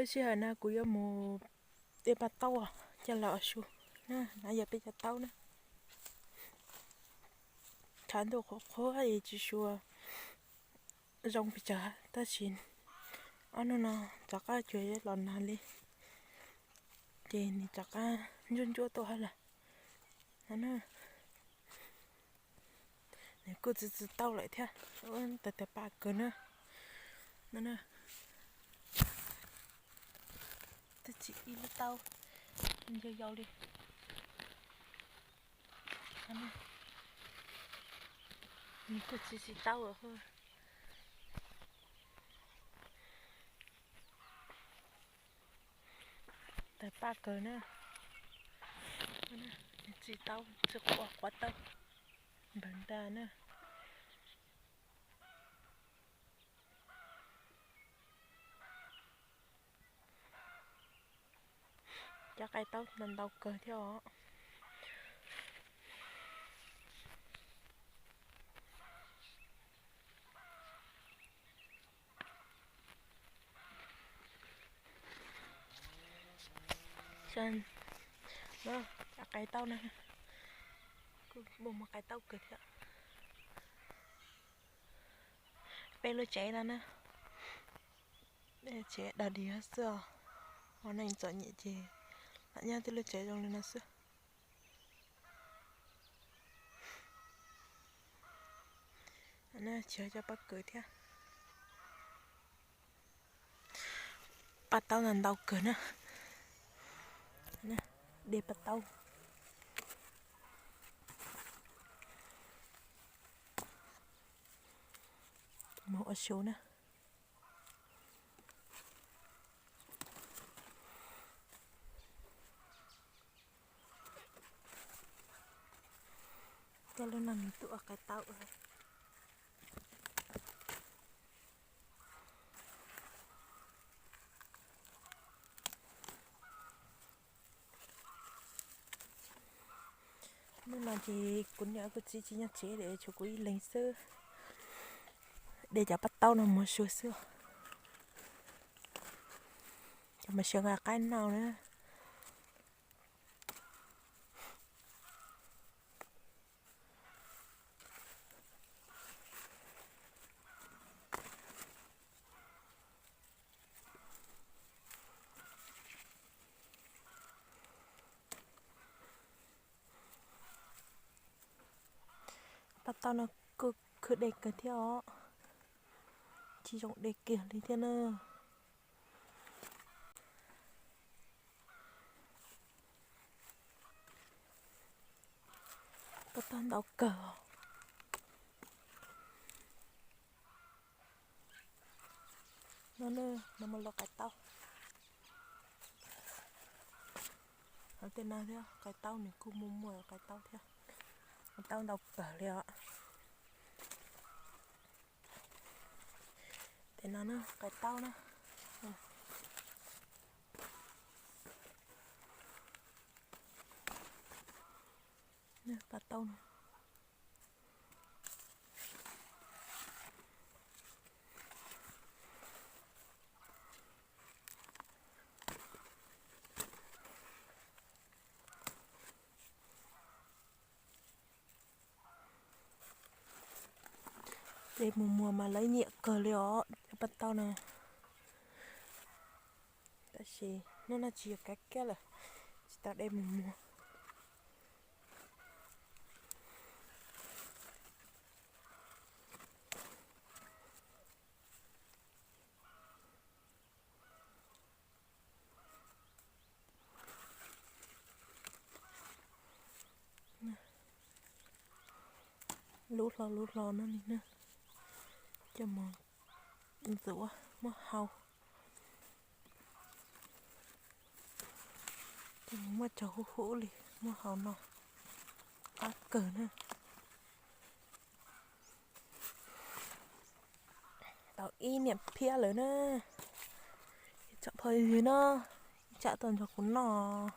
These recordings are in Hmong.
Lub sij hawm no kuv yuav mus de paj taub coj los ua su na, no yog peb cov taub na. Tshav ntuj qhuav qhuav es tsis sua zoo pes tsawg tab sis ob hnub no rov qab cuag los nag li, ces nws rov qab ntsuab ntsuab tuaj hab lawm. Nws kuj txi txi taub lawm thiab, tab tab paj kawg na. Twb tsis ib lub taub yau yau li. Nws kuj txi txi taub lawm. Tab paj kawg na. Txi taub txi quav quav taub npawg ntag na. Cov qai taub ntau ntau kawg thiab os. Cov qai taub na, kuj muaj muaj qai taub kawg thiab. Peb lub tsev no na, tsev dag dig xwb os. Ua neej txom nyem ces lam nyob tej lub tsev zoo li no xwb. Tsis yog cov pob kws thiab. Paj taub ntau ntau kawg na. De paj taub. Mus ua su na. Tej lub no nws tuaj ua qai taub. Hnub no ces kuv niam kuv txiv tsis nyob tsev, tshuav kuv ib leeg xwb. De cov paj taub no mus ua su xwb. Cov mas sawv nqa qaib noj na. Paj taub no kuj khwv dej kawg thiab os. Tsis zoo de kiag li thiab na. Paj taub ntau kawg os. No, no mas los qai taub. Tej no thiab, qai taub nws kuj muaj muaj qai taub thiab. Qai taub ntau kawg li os. Tej no na, qai taub na. Paj taub no. De mus muag mas lawv nyiam kawg li os, paj taub no. Tab sis hnub no tsis yog kav kiab lawm, tsis tau de mus muag. Lub hlo lub hlo no li na, coj mus ntxuav muab hau. Coj mus muab tso huv huv li muab hau no, qab kawg na. Tau ib niam phiab lawm na. Ib tsam phooj ywg no, ib tsam tuaj nrog kuv noj.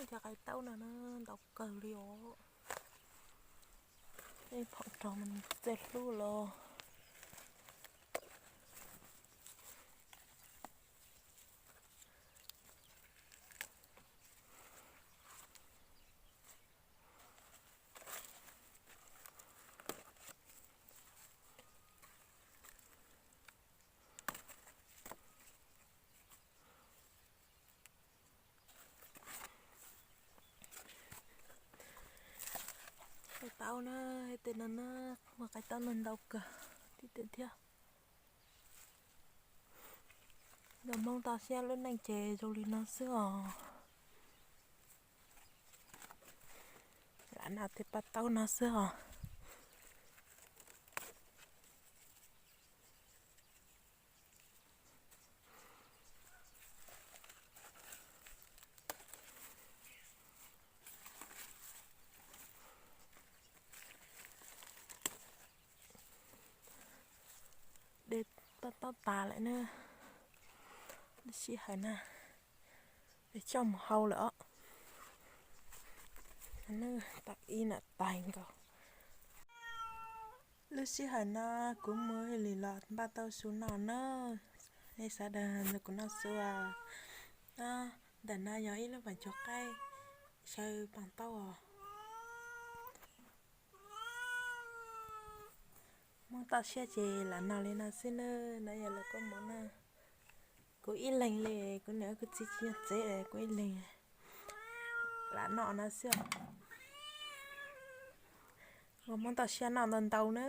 Cov qaib taub no ntau kawg li os. Ib phoom rau mas nws txawj hlub los. Qaib taub na, tej no na, muaj qaib taub no ntau kawg tib tiag thiab. Cov Hmoob toj siab lub neej ces zoo li no xwb os. Lam noj tej paj taub no xwb os. De paj taub tas lawm na, sij hawm na, coj mus hau lawm os. Tam ib nam tais nkaus. Lub sij hawm no kuv mus lig los npaj tau su noj na. Nej sawv daws nrog kuv noj su os. Ntawm no yog ib lub pas cuag qaib xyaw paj taub os. Hmoob toj siab ces lam noj li no xwb na. No yog lawv kua muag na. Kuv ib leeg li, kuv niam kuv txiv tsis nyob tsev, kuv ib leeg lam noj no xwb. Ua Hmoob toj siab noj ntau ntau na.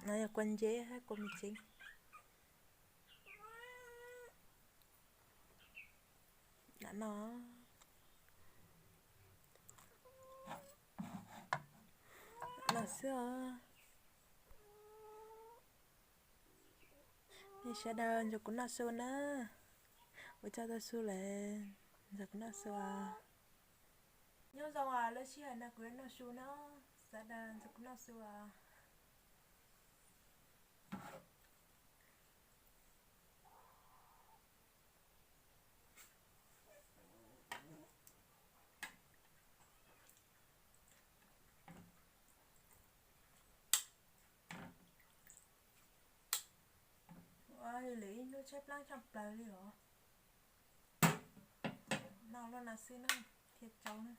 No yog kua nceb hab kua me tsev. Lam noj, lam noj xwb os. Nej sawv daws nrog kuv noj su na. Ua tsaug tau su lawm, nrog kuv noj su os. Nyob zoo os, lub sij hawm no kuv yuav noj su na. Sawv daws nrog kuv noj su os. Ua li ib hnub tshaib plab tshaj plaws li os. Noj lub no xwb na, thiaj tsau na.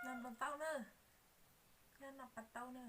Noj nplooj taub na, noj noj paj taub na.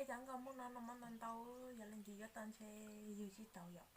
Cov nkauj Hmoob no noj mov ntau ntau, yog leej twg yuav tau ntshe yug tsis tau yom.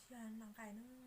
Sib noj nqaij na.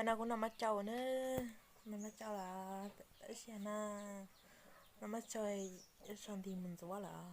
No kuv noj mab cau na, noj mab cau lawm, tab sis no noj mab cau, sau nti mus ntxuav lawm.